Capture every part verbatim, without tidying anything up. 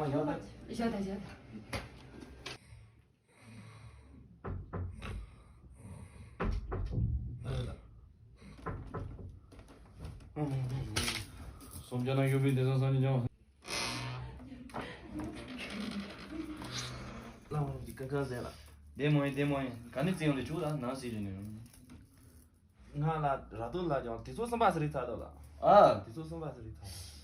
བཞག་ད་བཞག་ད། སོམ་ཅ་ན་ཡོད་པའི་བདེ་སང་སང་ཉིན་ཀྱང་། ལ་འོང་གི་ཀ་ཁ་ཟེར་ལ། བདེ་མོ་ཡིན་བདེ་མོ་ཡིན། ག་ནས་བརྩི་ཡོང་དེ་ཆུ་ལ་ན་ཟེར་རེད་ནས། ང་ལ་ར་སྟོད་ལ་ཀྱང་དུས་ཚོད་གསུམ་པ་ཟེར་རིག་ཚར་འདུག་ལ། ཨ། དུས་ཚོད་གསུམ་པ་ཟེར་རིག་ཚར།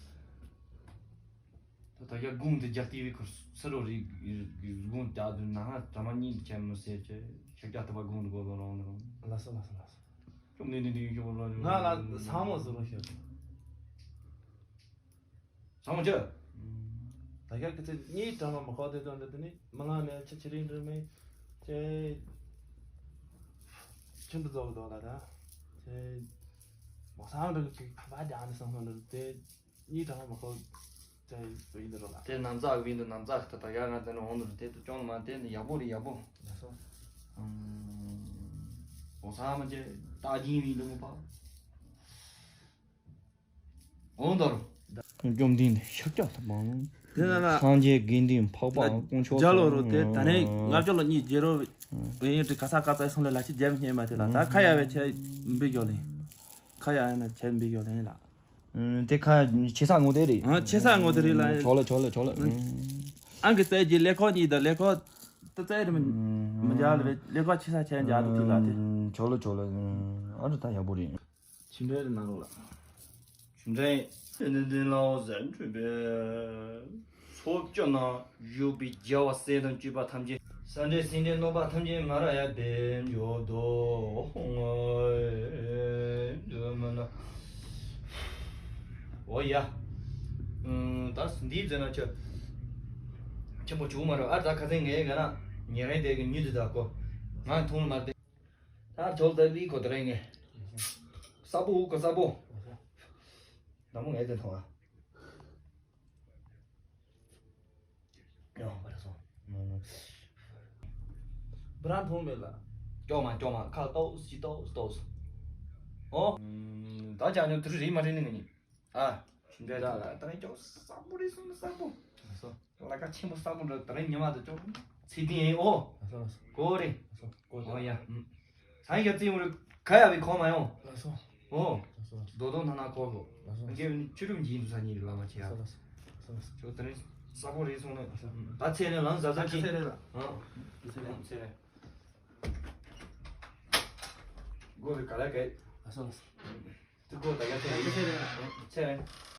ད་ད་རྒྱ་དགུང་དུ་རྒྱ་ལྟེ་བའི་ཁུར་ས་རོ་རིག་དགུང་རྒྱ་དུ་ན་ཧ་དྲ་མ་གཉིས་ཆེན་མོ་ཟེར་གྱི་ཤ་རྒྱ་ཐུབ་པ་དགུང་དུ་གོ་ལོ་རང་རང་། ལ་སོ་ལ་སོ་ལ་སོ། ཅུང་ནི་ནི་ནི་ཡོད་ལ་ང་ལ་ས་མོ་ཟེར་རོ་ཤོད། ས་མོ་ཅི། ད་རྒྱ་གི་ཚེ་གཉིས་གྲངས་མ་མ་ཁོག་དེ་དོན་དུ་ནི་མི་ང་ནས་ཆ་ཆི་རིང་འདྲི་མེད་ཅེ། ཆུན་དུ་རྫོགས་འདུག་ལ་ད། ཅེ། མོ་སང་འདྲི་གི་ཕ་པ་རྒྱ་ནི་སང་སང་འདྲི་དེ། གཉིས་གྲངས་མ་ཁོ་ཅེ་བོད་ཡིན་འདི་རོ་ལ། དེ་ནམ་ཛག་བིན་དུ་ནམ་ཛག་ད་ད་ཡ་ང་དེ་ནི་འོང་དུ་དེ་དུ་ཅོང་མ་དེ་ནི་ཡག་པོ་རེད་ཡག་པོ། ལགས་སོ། འོ་ས་མ་ཅེ་ད་གིན་བིན་དུ་མོ་པ། འོང་དོ་རུ། བཅོམ་ལྡན་ཤཱཀྱ་ཐུབ་པ། དེ་ན་ལ། སངས་རྒྱས་དགེ་འདུན་འཕགས་པ་དཀོན་མཆོག་རྒྱ་ལོ་རུ་དེ་ད་ནི་ལྔ་བཅུ་ལོ་གཉིས་རྗེ་རོ་བེ་ཡིན་ཏི་ག་ས་ག་ཙ་སོང་ལ་ལ་ཅི་རྒྱབ་སྙེ་མ་དེ་ལ་ད་ཁ་ཡ་བའི་ཆེ་འབི་གོ་ལེ། ཁ་ཡ་ཡ་ན་ཆེ་འབི་གོ་ལེ་ལ། ཨུམ། དེ་ཁ་ཆེ་ས་ངོ་དེ་རེད། ཨ་ཆེ་ས་ངོ་དེ་རེད་ལ། ཆོག་ལ་ཆོག་ལ་ཆོག་ལ། ཨང་གི་རྩེ་གྱི་ཀླད་ཀོར་གཉིས་དང་ཀླད་ཀོར་ཏི་རྩེ་རེད་མི་མི་འཇག་ལ་བས་ཀླད་ཀོར་ཆེ་ས་ཆེ་འཇག་ཏུ་ཐིག་ལ་དེ། ཆོག་ལ་ཆོག་ལ། ཨ་རི་ད་ཡག་པོ་རེད། ཆུ་འདྲེན་རེད་ནང་ལོགས་ལ། ཆུ་འདྲེན། ཏན་ཏན་ཏན་ལའོ་ཟན་འཕྲོད་པས། ཚོགས་བཅུ་ན་བཞུགས་པའི་རྒྱལ་བ་སྲས་དང་བཅས་པ་ཐམས་ཅད། སྲས་འདྲེ་སྲས་འདྲེ་ནོར་བ་ཐམས་ཅད་མ་ར་ཡ་བདེ་འཇོག་དོ། འོ་ཡ། ད་འདིའི་རྫུན་ན་ཆུ་ཆེན་པོ་བྱུག་མ་ར་ཨ་ད་ཁ་སེང་ངའི་ག་ན་ཉེ་རེ་དེ་གི་ཉུ་དུ་ད་གོ། ང་འཐུང་མ་བདེ། ད་ཆོལ་ད་ལི་ཁོ་ད་རེ་ངས། ས་བུ་ཧུ་ཀ་ས་བུ། ད་མོ་ངས་དེ་མཐོང་ཨ། ཡོང་བར་སོང་། བུ་རང་མཐོང་མེད་ལ། ཀྱོག་མ་ཀྱོག་མ་ཁ་ཏོག་སི་ཏོག་སི་ཏོག་སི། ཨོ། ད་ཅག་ཉོ་དུ་རི་མ་རི་ནི་ངི་ནི། ཨ། ཞིམ་འདྲ་ད་ད་ད་རེ་ཀྱོག་ས་བུ་རི་སོང་ས་བུ། ལ་ཀ་ཆེན་པོ་ས་བུ་འདྲ་ད་རེ་ཉི་མ་དུ་ཅོག་ཚེ་ཏིང་ཨེ་ཨོ། གོ་རེ། ཨོ་ཡ། ས་ཡ་ཙི་མུར་ཁ་ཡ་བའི་ཁོ་མ་ཡོང་། ལགས་སོ། ཨོ། ལགས་སོ། རྡོ་རྡོ་ན་ན་ཁོ་གོ། ལགས་སོ། ངས་ཆུ་རུམ་གྱིན་དུ་ས་ཉིད་ལ་མ་ཆེ་ཡ། ལགས་སོ། ལགས་སོ། ཆོ་ད་རེ་ས་བུ་རི་སོང་ནས། ད་ཚེ་རེ་ལང་ཟ་ཟ་ཁྱི། ཚེ་རེ་ལ། ཨ། ཚེ་རེ། ཚེ་རེ། གོ་རེ་ག་ལ་གེ། ལགས་སོ་ལགས་སོ། དེ་གོ་ད་ཡ་ཚེ་རེ། ཚེ་རེ། ཚེ་རེ།